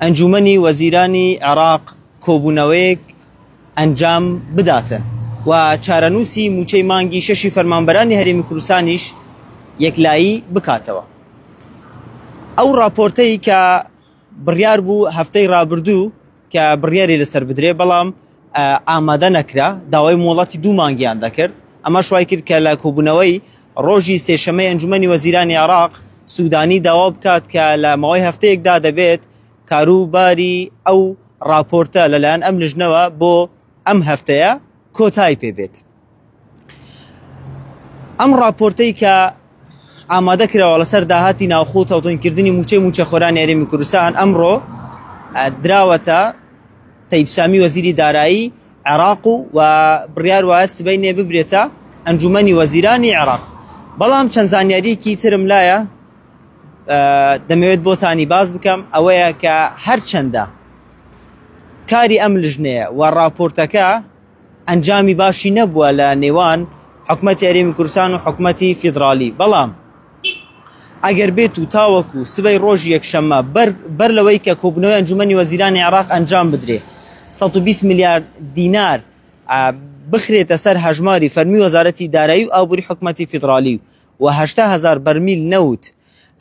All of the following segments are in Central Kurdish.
ئەنجوومەنی وەزیرانی عێراق کۆبوونەوەیەک ئەنجام بداتن و چارەنووسی مووچەی مانگی شەشی فەرمانبەرانی هەرێمی کوردستانیش یەکلایی بکاتەوە. ئەو ڕاپۆرتەی کە بڕیار بوو هەفتەی ڕابردوو کە بڕیاری لەسەر بدرێ بەڵام ئامادە نەکرا داوای مۆڵەتی دوو مانگیان دەکرد ئەمەش وای کرد کە لە کۆبوونەوەی ڕۆژی سێشەمەی ئەنجومەنی وەزیرانی عێراق سودانی داوا بکات کە لە ماوەی هەفتەیەکدا دەبێت کاروباری ئەو ڕاپۆرتە لەلایەن ئەم لژنەوە بۆ ئەم هەفتەیە کۆتایی پێبێت. ئەم ڕاپۆرتەی کە ئامادە کراوە لەسەر داهاتی ناوخۆ و تەوتنکردنی مووچەی مووچەخۆرانی هەرێمی کوردستان ئەمڕۆ دراوەتە تەیف سامی وەزیری دارایی عێراق و و بڕیار وایە سبەینێ ببرێتە ئەنجومەنی وەزیرانی عێراق بەڵام چەند زانیاریەکی ترم لایە دەمەوێت بۆتانی باس بکەم ئەوەیە کە هەرچەندە کاری ئەم لژنەیە و راپۆرتەکە ئەنجامی باشی نەبووە لە نێوان حکومەتی هەرێمی کوردستان و حکومەتی فیدراڵی بەڵام ئەگەر بێت و تاوەکو سبەی ڕۆژی یەکشەممە بەر بەر لەوەی کە کۆبوونەوەی ئەنجومەنی وەزیرانی عێراق ئەنجام بدرێ 120 ملیار دینار بخرێتە سەر هەژماری فەرمی وەزارەتی دارایی و ئابووری حکومەتی فیدراڵی و 80 هەزار بەرمیل نەوت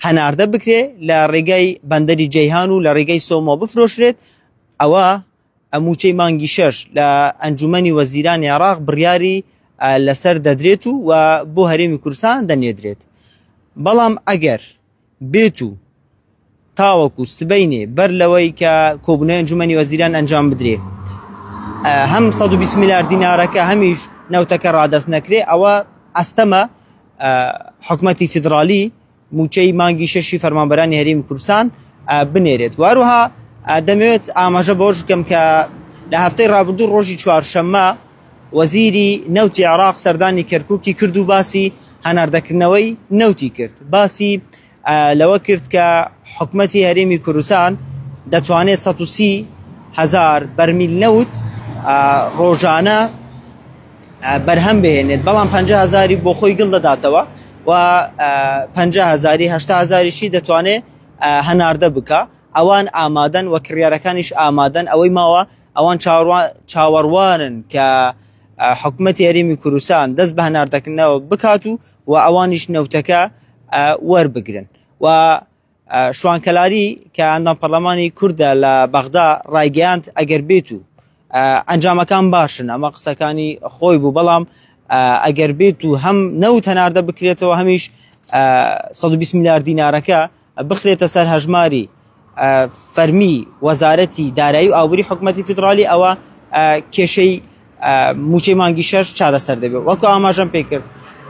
هەناردە بکرێ لە ڕێگای بەندەری جەیهان و لە ڕێگەی سۆمۆ بفرۆشرێت ئەوە مووچەی مانگی شەش لە ئەنجومەنی وەزیرانی عێراق بڕیاری لەسەر دەدرێت و و بۆ هەرێمی کوردستان دەنێدرێت بەڵام ئەگەر بێت و تاوەکو سبەینێ بەر لەوەی کە کۆبوونەوەی ئەنجومەنی وەزیران ئەنجام بدرێ هەم 120 میلیارد دینارەکە هەمیش نەوتەکە ڕادەست نەکرێ ئەوە ئەستەمە حکومەتی فیدرالی مووچەی مانگی شەشی فەرمانبەرانی هەرێمی کوردستان بنێرێت واروها دەمەوێت ئاماژە بەوەش بکەم کە لە هەفتەی ڕابردوو ڕۆژی چوارشەممە وەزیری نەوتی عێراق سەردانی کەرکوکی کرد و باسی هەناردەکردنەوەی نەوتی کرد باسی لەوە کرد کە حکومەتی هەرێمی کوردستان دەتوانێت 130 هزار بەرمیل نەوت ڕۆژانە بەرهەم بهێنێت بەڵام 50 هزاری بۆ خۆی گڵ دەداتەوە و 50 هزاری 80 هزاریشی دەتوانێت هەناردە بکە ئەوان ئامادەن و کڕیارەکانیش ئامادەن ئەوەی ماوە ئەوان چاوەڕوانن کە حکومەتی هەرێمی کوردستان دەست بە هەناردەکردنەوە بکات و و ئەوانیش نەوتەکە وەربگرن و شوان کەلاری کە ئەندام پەرلەمانی کوردە لە بەغدا ڕایگەیاند ئەگەر بێت و ئەنجامەکان باشن ئەمە قسەکانی خۆی بوو بەڵام ئەگەر بێت و هەم نەوت هەناردە بکرێتەوە هەمیش 120 میلیارد دینارەکە بخرێتە سەر هەژماری فەرمی وەزارەتی دارایی و ئابووری حکومەتی فیدرالی ئەوە کێشەی مووچەی مانگی شەش چارەسەر دەبێت وەکو ئاماژەم پێکرد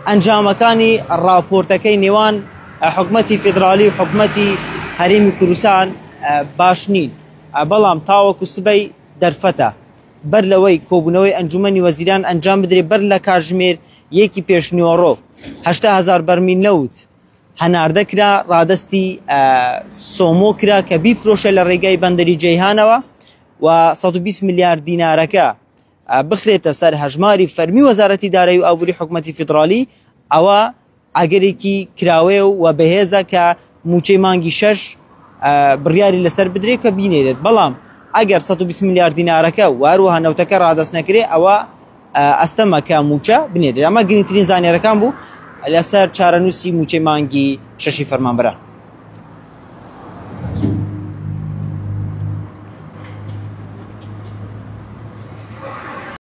ئەنجامەکانی ڕاپۆرتەکەی نێوان حکومەتی فیدرالی و حکومەتی هەرێمی کوردستان باش نین بەڵام تاوەکو سبەی دەرفەتە بەر لەوەی کۆبوونەوەی ئەنجومەنی وەزیران ئەنجام بدرێت بەر لە کاتژمێر یەکی پێشنیوەڕۆ 80 هەزار بەرمیل نەوت هەناردە کرا ڕادەستی سۆمۆ کرا کە بیفرۆشە لە ڕێگای بەندەری جەیهانەوە و 120 میلیارد دینارەکە بخرێتە سەر هەژماری فەرمی وەزارەتی دارایی و ئابووری حکومەتی فیدرالی ئەوە ئەگەرێکی کراوەیە و بەهێزە کە مووچەی مانگی شەش بڕیاری لەسەر بدرێت کە بینێرێت بەڵام ئەگەر 120 میلیارد دینارەکە و هەروەها نەوتەکە ڕادەست نەکرێ ئەوە ئەستەمە کە مووچە بنێدرێت ئەمە گرنگترین زانیارەکان بوو لەسەر چارەنووسی مووچەی مانگی شەشی فەرمانبەران.